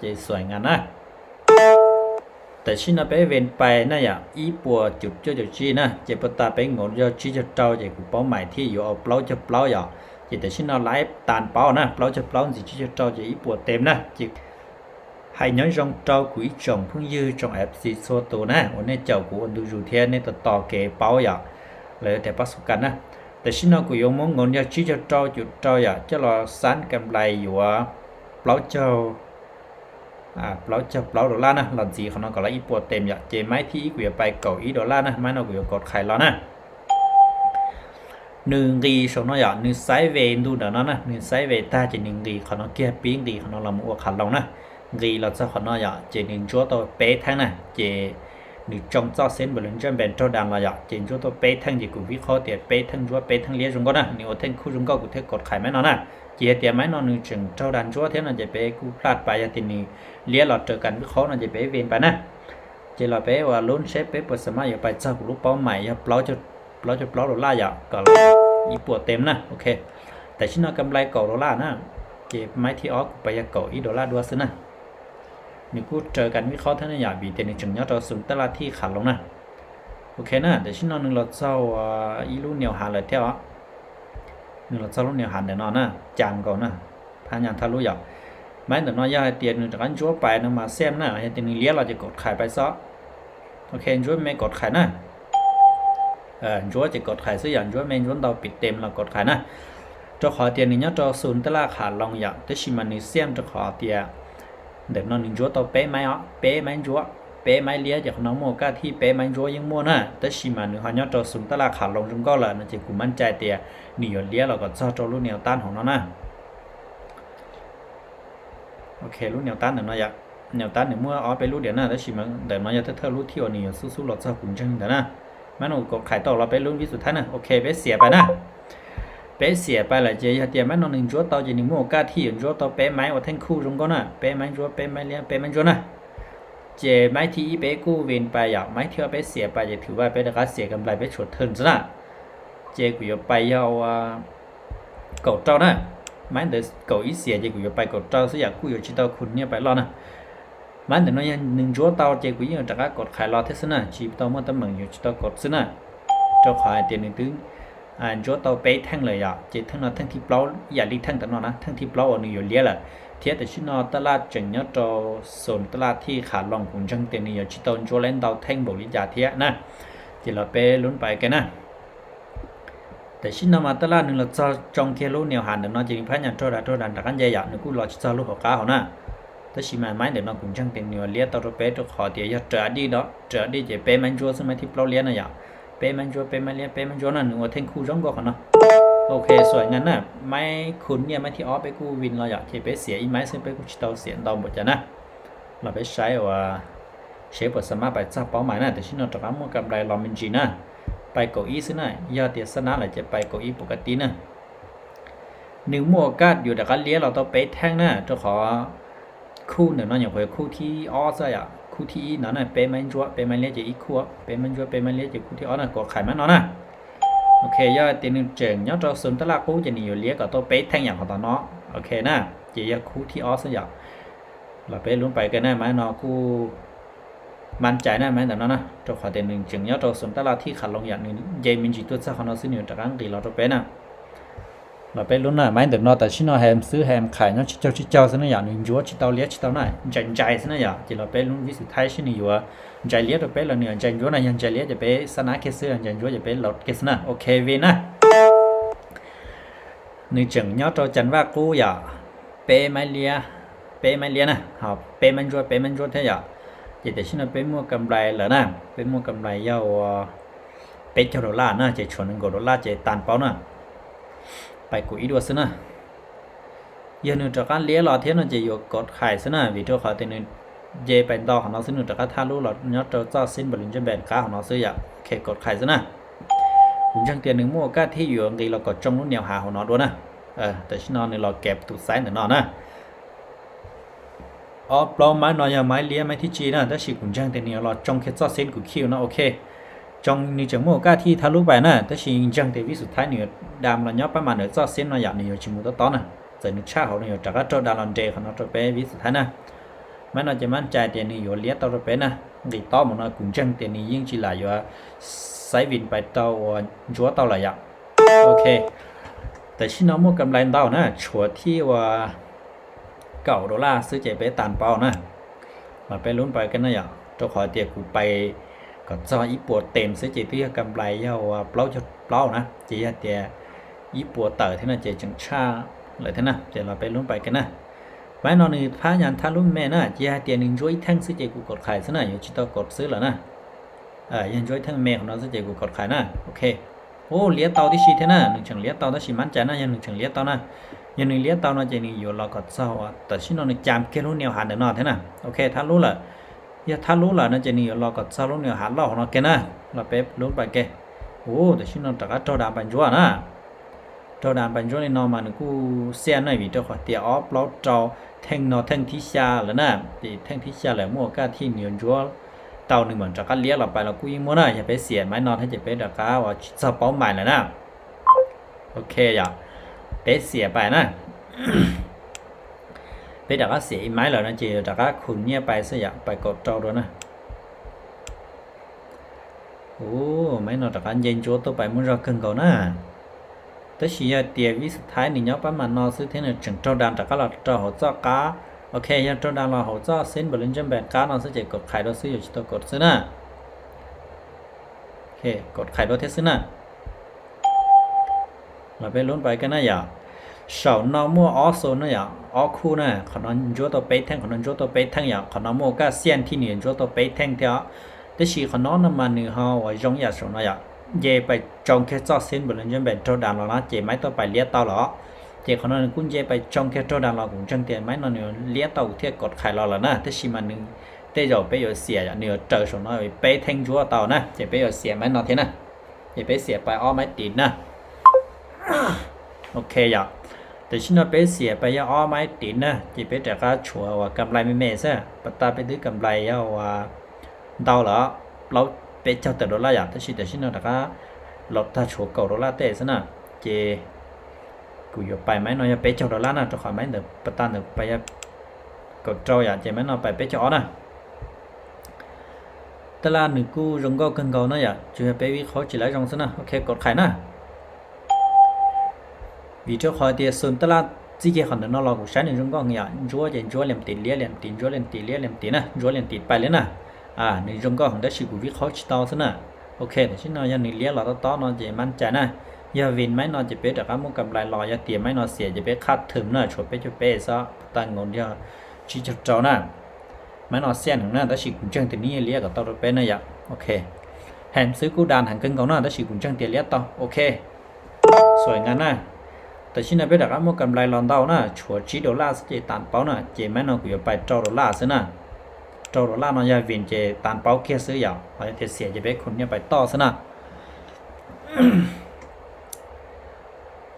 Ces xuaim ngas na. Tam sim no peb ven pais na yom, ib puas cuv cuaj caum tsib na, ces puag ta peb nkaus yog tsib caug rau ces kuv paub mais thiaj yuav ua plaub caug plaub yom. Ces tam sim no laiv tas paub na, plaub caug plaub ntxiv tsib caug rau ces ib puas tes na. Ces hais nyob zoo rau kuv ib tsoom phooj ywg tsoom F C txhua tus na uas nej caum kuv ua ntu zus thiab nej tos tos kev paub yom, los yog tias pab xu kas na. Tam sim no kuv yuav muab nkaus yog tsib caug rau cuv rau yom coj los xab kam lais yuav plaub caug plaub caug plaub dollar na, los ntxiv qhov no kom lawv ib puas tes yom. Ces maiv thib ib kuv yuav pais kaum ib dollar na, maiv no kuv yuav kaum qhais los na. Nws nqis saum no yom, nws xaiv ve ntu ntawm no na, nws xaiv ve tag ces nws nqis qhov no kiag, pib nqis qhov no los mus ua qhav loos na. Nqis los txog qhov no yom, ces nws ntsuab tau peb theej na, ces nws tsoo txoj xeeb npam lwm ntsej npees raug das los yom, ces ntsuab tau peb theej ces kuv vib qhob tias peb theej ntsuab peb theej liab zoo nkauj na, nws ua theej khuj zoo nkauj kuv thiaj kaum qhais maiv no na. Ces yog tias maiv no nws tseem raug das ntsuab thiab no ces peb kuj plaj pas, yog tias nws liab los raws kam vib qhob no ces peb ven pas na. Ces los peb ua lub seb peb puas xa mab yuav pais txog kuv lub paub mais yog plaub caug plaub dollar yom, kom ib puas tes na. Ok, tam sim no kam lais kaum dollar na, ces maiv thib ob kuv pais yog kaum ib dollar dua xwb na. Nws kuj raws kam vib qhob thiab ne yom, vim tias nws tseem nyob rau xum taj laj thij qhav loos na. Ok na, tam sim no nws los txog ib lub niam hav lawm thiab os. Nws los txog lub niam hav ntawm no na, cas nkaus na, phab nyas thaj lub yom. Maiv ntawm no yog hais tias nws rov qab ntsuab pais no mas xem na, yog tias nws liab los ces kaum qhais pais xwb. Ok, ntsuab me kaum qhais na. Ntsuab ces kaum qhais xwb yom, ntsuab me ntsuab ntau pim tes los kaum qhais na. Rau qhov tias nws nyob rau xum taj laj qhav loos yom, tab sis mas nws xem rau qhov tias ntawm no nws ntsuab tau peb maiv os, peb maiv ntsuab, peb maiv liab, ces qhov no muaj kaj thij peb maiv ntsuab yeej muaj na, tab sis mas nws ho nyob rau xum taj laj qhav loos zoo nkauj lawm no ces kuv mab cai tias nws yuav liab los kom txog rau lub niam tab hauv no na. Ok, lub niam tab ntawm no yom, niam tab nws muaj ob peb lub diam na, tab sis mas ntawm no yog thawj thawj lub thij uas nws yuav xub xub los txog kuv ntseeg ntawd na. Maiv no kuv kaum qhais tau los peb lub vib xus thaib na. Ok, peb xiam pais na. Peb xiam pais lawm ces yog tias maiv no nws ntsuab tau ces nws muaj kaj thij yuav ntsuab tau peb maiv ua theej khuj zoo nkauj na, peb maiv ntsuab, peb maiv liab, peb maiv ntsuab na. Ces maiv thib ib peb kuj vin pais yom, maiv thib ob peb xiam pais ces thwv vaj peb rov qab xiam kam lais peb tshuav thwm xwb na. Ces kuv yuav pais yog ua kaum rau na. Maiv ntawd kaum ib xiam ces kuv yuav pais kaum rau xwb yom, kuj yuav tsis tau khum niaj pais loj na. Maiv ntawm no yog nws ntsuab tau ces kuv yeej yuav rov qab kaum qhais los thiab xwb na, tsis tau muaj teeb meem yuav tsis tau kaum xwb na. Rau qhov hais tias nws twb ntsuab tau peb theej lawm yom, ces theej no theej thib plaub ib yam li theej ntawm no na, theej thib plaub uas nws yuav liab lawm. Thiab tam sim no taj laj tseem nyob rau xum taj laj thij qhav loos, kuv ntseeg tias nws yuav tsis tau ntsuab lawm ntau theej npaum li cas thiab na. Ces los peb lub pais ke na. Tam sim no mas taj laj nws los txog tsoo kiag lub niam hav ntawm no ces nws phab nyas raug das raug das rov qab nce yom, nws kuj los tsis txog lub hauv qab hauv na. Tab sis mas maiv ntawm no kuv ntseeg tias nws yuav liab tau rau peb rau qhov tias yog raws dij, raws dij ces peb maiv ntsuab xwb, maiv thib plaub liab na yom. Peb maiv ntsuab, peb maiv liab, peb maiv ntsuab na, nws ua theej khuj zoo nkauj qhov no. Ok, xuaim ngas na, maiv khum niaj maiv thib ob peb kuj vin los yom, ces peb xiam ib maiv xwb, peb kuj tsis tau xiam ntau npaum cas na. Los peb saib ua seb puas xa mab pais txog paub mais na. Tam sim no rov qab muaj kam lais los me ntsis na, pais kaum ib xwb na, yog tias xab nab lawm ces pais kaum ib pus kaj tib na. Nws muaj kaj yuav rov qab liab los tau peb theej na, rau qhov khuj ntawm no nyuam qhuav yog khuj thib ob xwb yom, khuj thib ib no na, peb maiv ntsuab peb maiv liab ces ib khuj, peb maiv ntsuab peb maiv liab ces khuj thib ob na, kaum qhais maiv no na. Ok, yog tias nws tseem nyob rau xum taj laj qub ces nws yuav liab kom tau peb theej yam qhov tom no. Ok na, ces yog khuj thib ob xwb yom. Los peb lub pais ke na, maiv no kuj mab cai na, maiv ntawm no na, rau qhov tias nws tseem nyob rau xum taj laj thij qhav loos yom, nws nce me ntsis tuaj txog qhov no xwb nws yuav rov qab nqis los rau peb na. Los peb lub na, maiv ntawm no tam sim no hem xwb, hem qhais nyob tsib caug tsib caug xwb na yom, nws ntsuab tsis tau liab tsis tau na, ntsais ntsais xwb na yom. Ces los peb lub vib xus thaib seb nws yuav ntsais liab rau peb los nws yuav ntsais ntsuab na, yog ntsais liab ces peb xab nab kiag xwb, ntsais ntsuab ces peb laus kiag xwb na. Ok, vin na. Nws tseem nyob rau cas vaj qub yom, peb maiv liab, peb maiv liab na, ho peb maiv ntsuab, peb maiv ntsuab thiab yom. Ces tam sim no peb muaj kam lais lawm na, peb muaj kam lais yog ua peb caug dollar na, ces tshuav nees nkaum dollar ces tas paub na. Pais kaum ib dua xwb na. Yog nws rov qab liab los thiab no ces yuav kaum qhais xwb na, vim rau qhov tias nws nce pais nto qhov no xwb, nws rov qab thaj lub los nyob rau txoj xib npam lwm ntsej npees qab qhov no xwb yom. Ok, kaum qhais xwb na. Kuv ntseeg tias nws muaj kaj thiab yuav nqis los kom tsoo lub niam hav hauv no dua na. Tam sim no nws los kev tus xaiv ntawm no na. Ob plaub maiv no yog maiv liab maiv thib tsib na, tab sis kuv ntseeg tias nws yuav los tsoo kiag txoj xib kuv khiv no. Ok, tsoo nws tseem muaj kaj thiab thaj lub pais na, tab sis ntseeg tias vib xus thaib nws yuav dam los nyob pab mas ntawm txoj xib no yom, nws yuav tsis mus tob tob na. Txawm nws tshaj hauv nws yuav rov qab raug dam los nres qhov no rau peb vib xus thaib na. Maiv no ces mab cai tias nws yuav liab tau rau peb na. Nqis tob mus no kuv ntseeg tias nws yeej tsis lam yuav xaiv vin pais rau uas ntsuab tau lawm yom. Ok, tam sim no muaj kam nplais ntau na, tshuav thib uas kaum dollar xwb ces peb tas npaum na. Los peb lub pais ke na yom, rau qhov tias kuv pais kom txog ib puas tem xwb ces twb yog kam nplais yog uas plaub caug plaub na, ces yog tias ib puas tawm thiab no ces tseem tshaj lawm thiab na. Ces los peb lub pais ke na. Maiv no nws phab nyas thab lub me na, ces yog hais tias nws ntsuab ib theej xwb ces kuv kaum qhais xwb na, yuav tsis tau kaum xwb lawm na. Yog ntsuab ib theej me qhov no xwb ces kuv kaum qhais na. Ok, ua liab tau tib si thiab na, nws tseem liab tau tab sis mab cai na, yog nws tseem liab tau na. Yog nws liab tau no ces nws yuav los kom txog uas tam sim no nws cam kiag lub niam hav ntawm no thiab na. Ok, thab lub lawm. Yog thab lub lawm no ces nws yuav los kom txog lub niam hav loj hauv no kiag na. Los peb lub pais ke. Ua tam sim no rov qab raug das pais ntsuab na. Raug das pais ntsuab li no mas nws kuj xiaj na, vim rau qhov tias ob plaub rau theej no theej thib xya lawm na, ces theej thib xya lawm muaj ua kaj thiaj nws yuav ntsuab tau nws mam rov qab liab los pais los kuj yeej muaj na. Yog peb xiam maiv no thiab ces peb rov qab uas tsis txog paub mais lawm na. Ok yom, peb xiam pais na. Peb rov qab xiam ib maiv lawm no ces rov qab khu nyiaj pais xwb yom, pais kaum rau dua na. Ua maiv no rov qab nce ntsuab tuaj pais muaj zog kawg nkaus na. Tab sis yog tias vib xub thaib nws nyob pab mas no xwb thiab nws tseem raug das rov qab los rau hauv txoj qab. Ok, yog raug das los hauv txoj xib npam li ntsej npam qab no xwb ces kaum qhais dua xwb, yuav tsis tau kaum xwb na. Kaum qhais dua thiab xwb na. Los peb lub pais ke na yom. Saum no muaj ob xu na yom, ob khub na, qhov no ntsuab tau peb theej, qhov no ntsuab tau peb theej yom, qhov no muaj ua kaj xiaj thiaj nws yuav ntsuab tau peb theej thiab os. Tab sis qhov no no mas nws ho uas zoo yam saum no yom, nce pais tsoo kiag txoj xib npam li ntsej npam raug das los na ces maiv tuaj pais liab tau lawm. Ces qhov no nws kuj nce pais tsoo kiag raug das los kuv ntseeg tias maiv no nws liab tau kuv thiaj kaum qhais los lawm na. Tab sis mas nws tej zaum peb yuav xiam yom, nws yuav raws saum no peb theej ntsuab tau na, ces peb yuav xiam maiv no thiab na. Ces peb xiam pais ob maiv tim na. Ok yom, tam sim no peb xiam pais yog ob maiv tim na, ces peb rov qab tshuav uas kam nplais me me xwb. Pas tas peb twb kam nplais yog uas ntau lawm, plaub peb caug tawm dollar yom, tab sis tam sim no rov qab los tag tshuav kaum dollar tej xwb na. Ces kuv yuav pais maiv no yog peb caug dollar na, rau qhov maiv ntawd pas tas ntawd pais yog kaum rau yom, ces maiv no pais peb caug ob na. Taj laj nws kuj zoo nkauj kawg nkaus na yom, tsuas yog peb vib qhaub tsis laib zoo xwb na. Ok, kaum qhais na. Vim rau qhov tias xum taj laj txij kiag qhov ntawm no los kuv saib nws zoo nkauj heev yom, ntsuab ces ntsuab liam tim liab liam tim ntsuab liam tim liab liam tim na, ntsuab liam tim pais liab na. Nws zoo nkauj heev tab sis kuv vib qhaub tsis tau xwb na. Ok, tam sim no yog nws liab los tob tob no ces mab cai na. Yog vim maiv no ces peb rov qab muab kam nplais los, yog tias maiv no xiam ces peb qhaj thwm na, tshuav peb caug peb xwb, pas tas nkaus yog tsib caug rau na. Maiv no xiaj heev na, tab sis kuv ntseeg tias nws yeej liab kom tau rau peb na yom. Ok, heev xwb kuj das heev kawg nkaus na, tab sis kuv ntseeg tias liab tau. Ok, xuaim nqa na. Tam sim no peb rov qab muab kam nplais los ntau na, tshuav tsib dollar xwb ces tas paub na, ces maiv no kuv yuav pais rau dollar xwb na. Rau dollar no yog vim ces tas paub kiag xwb yom, ho yog tias xiam ces peb khu nyiaj pais toj xwb na.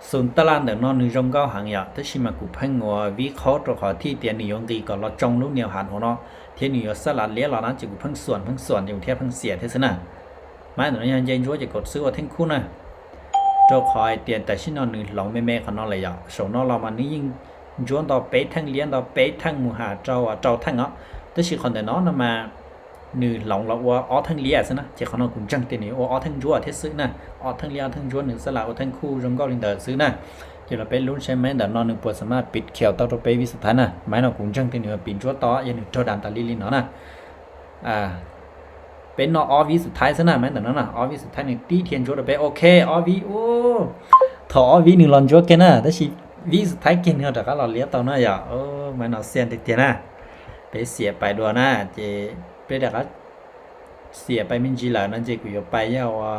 Xum taj laj ntawm no nws zoo nkauj heev yom, tab sis mas kuv pheej ua vib qhaub rau qhov thiaj tias nws yuav nqis kom los tsoo lub niam hav hauv no, thiab nws yuav xab las liab los na, ces kuv pheej xuam pheej xuam ces kuv thiaj pheej xiam thiab xwb na. Maiv ntawm no yog nce ntsuab ces kaum xwb ua theej khub na. Rau qhov hais tias tam sim no nws hloov me me qhov no lawm yom, saum no los mas nws yeej ntsuab nto peb theej liab nto peb theej mus has rau rau theej os, tab sis qhov ntawm no no mas nws hloov los ua ob theej liab xwb na, ces qhov no kuv ntseeg tias nws yuav ua ob theej ntsuab thiab xwb na. Ob theej liab ob theej ntsuab nws xab las ua theej khub zoo nkauj li ntawd xwb na. Ces los peb lub saib maiv ntawm no nws puas xam maj pim khiaus tau rau peb vib xub thaib na. Maiv no kuv ntseeg tias nws yuav pim ntsuab tau yog nws raug das tas li li no na. Peb noj ob vib xub thaib xwb na, maiv ntawm no na, ob vib xub thaib nws tib dhia ntsuab rau peb. Ok, ob vib, thaum ob vib nws los ntsuab kiag na, tab sis vib xub thaib kiag nws rov qab los liab tau na yom. Maiv no xiaj tiag tiag na. Peb xiam pais dua na, ces peb rov qab xiam pais me ntsis lawm no ces kuv yuav pais yog ua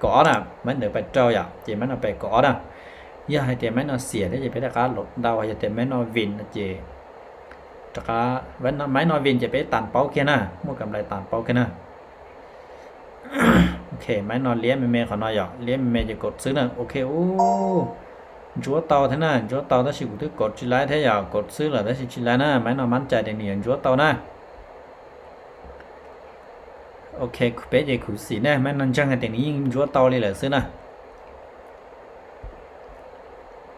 kaum ob na, maiv ntawd pais rau yom, ces maiv no pais kaum ob na. Yog hais tias maiv no xiam thiab ces peb rov qab los ntau, yog tias maiv no vim no ces rov qab, maiv no vim ces peb tas paub kiag na, muab kam nplais tas paub kiag na. Ok, maiv no liab me me qhov no yom, liab me me ces kaum xwb na. Ok, u, ntsuab tau thiab na, ntsuab tau tab sis kuv twb kaum tsis laib thiab yom, kaum xwb lawm tab sis tsis laib na, maiv no mab cai tias nws yuav ntsuab tau na. Ok, peb ces khuv xim na, maiv no ntseeg hais tias nws yeej ntsuab tau li lawm xwb na.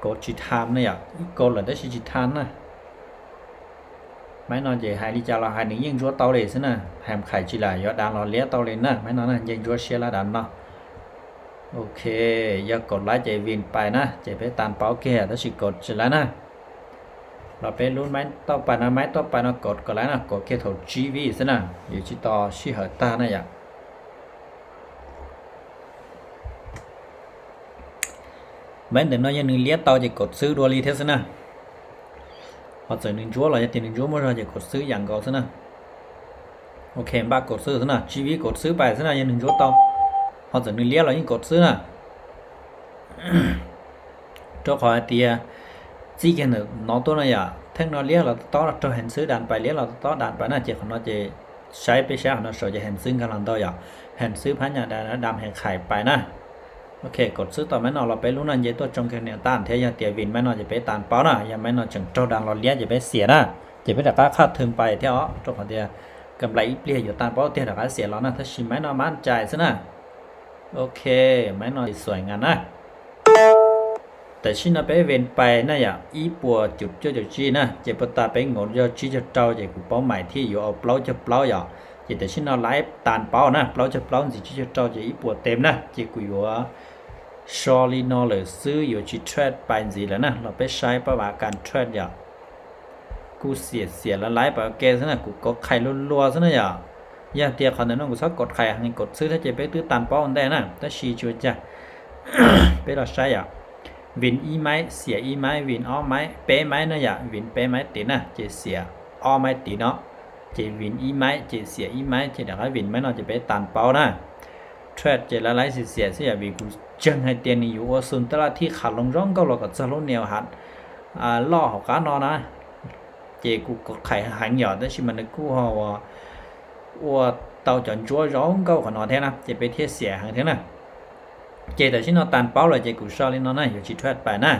Kaum tsis tham na yom, ib kaum lawm tab sis tsis tham na. Maiv no ces hais li cas los hais nws yeej ntsuab tau li xwb na, hais khais tsis lam yuav dam los liab tau li na. Maiv no na nce ntsuab siab lab dam no. Ok, yog kaum laiv ces vin pais na ces peb tas pauv kiag, tab sis kaum tsis laiv na. Los peb lub maiv tauj pais no, maiv tauj pais no kaum kaum laiv no, kaum kiag thaum tsib vib xwb na, yuav tsis tos sij hawm tag na yom. Maiv ntawm no yog nws liab tau ces kaum xwb dua li thiab xwb na. Ho txawm nws ntsuab los yog tias nws ntsuab muaj zog ces kaum xwb yam nkaus xwb na. Ok, npaj kaum xwb xwb na, tsib vib kaum xwb pais xwb na, yog nws ntsuab tau. Ho txawm nws liab los yeej kaum xwb na. Rau qhov hais tias txij kiag ntawm no tuaj no yom, theej no liab los tob tob raug heev xwb dam pais, liab los tob tob dam pais na, ces qhov no ces saib peb saib qhov no saum ces heev xwb nkag los ntau yom, heev xwb phab nyas dam heev khais pais na. Ok, kaum xwb tau maiv no los peb lub no nce tuaj tsoo kiag niam tab thiab, yog tias vin maiv no ces peb tas pauv na, yog maiv no tseem raug dam los liab ces peb xiam na. Ces peb rov qab qhaj thwm pais thiab os, rau qhov tias kam nplais ib pliag yuav tas pauv tiag rov qab xiam los na, tab sis maiv no mab cais xwb na. Ok, maiv no xuaim ngas na. Tam sim no peb vin pais na yom, ib puas cuaj caum tsib na, ces puag ta peb nkaus yog tsib caug rau ces kuv paub mais thiaj yuav ua plaub caug plaub yom. Ces tam sim no laiv tas pauv na, plaub caug plaub ntxiv tsib caug rau ces ib puas tes na, ces kuv yuav so li no lawm xwb, yuav tsis trade pais ntxiv lawm na. Los peb saib pab vam kas trade yom. Kuj xiam xiam laiv laiv pais ua ke xwb na, kuv kav qhais luag luag xwb na yom. Yog tias qhov ntawm no kuv txhob kav qhais heev, kaum xwb thiab ces peb twb tas pauv ua ntej na, tab sis tsis ua cas. Peb los saib yom, vin ib maiv xiam ib maiv, vin ob maiv peb maiv na yom, vin peb maiv tid na ces xiam ob maiv tid no, ces vin ib maiv ces xiam ib maiv ces rov qab vin maiv no ces peb tas pauv na. Trade ces laiv laiv xiam xiam xwb yom, vim kuv ntseeg hais tias nws yuav ua xu taj laj thib qhav loo zoo nkauj los kom txog lub niam hav loj hauv qab no na. Ces kuv kav qhais heev yom, tab sis mas nws kuj ho ua tau cov ntsuab zoo nkauj qhov no thiab na, ces peb thiaj xiam heev thiab na. Ces tam sim no tas pauv lawm ces kuv so li no na, yuav tsis trade pais na.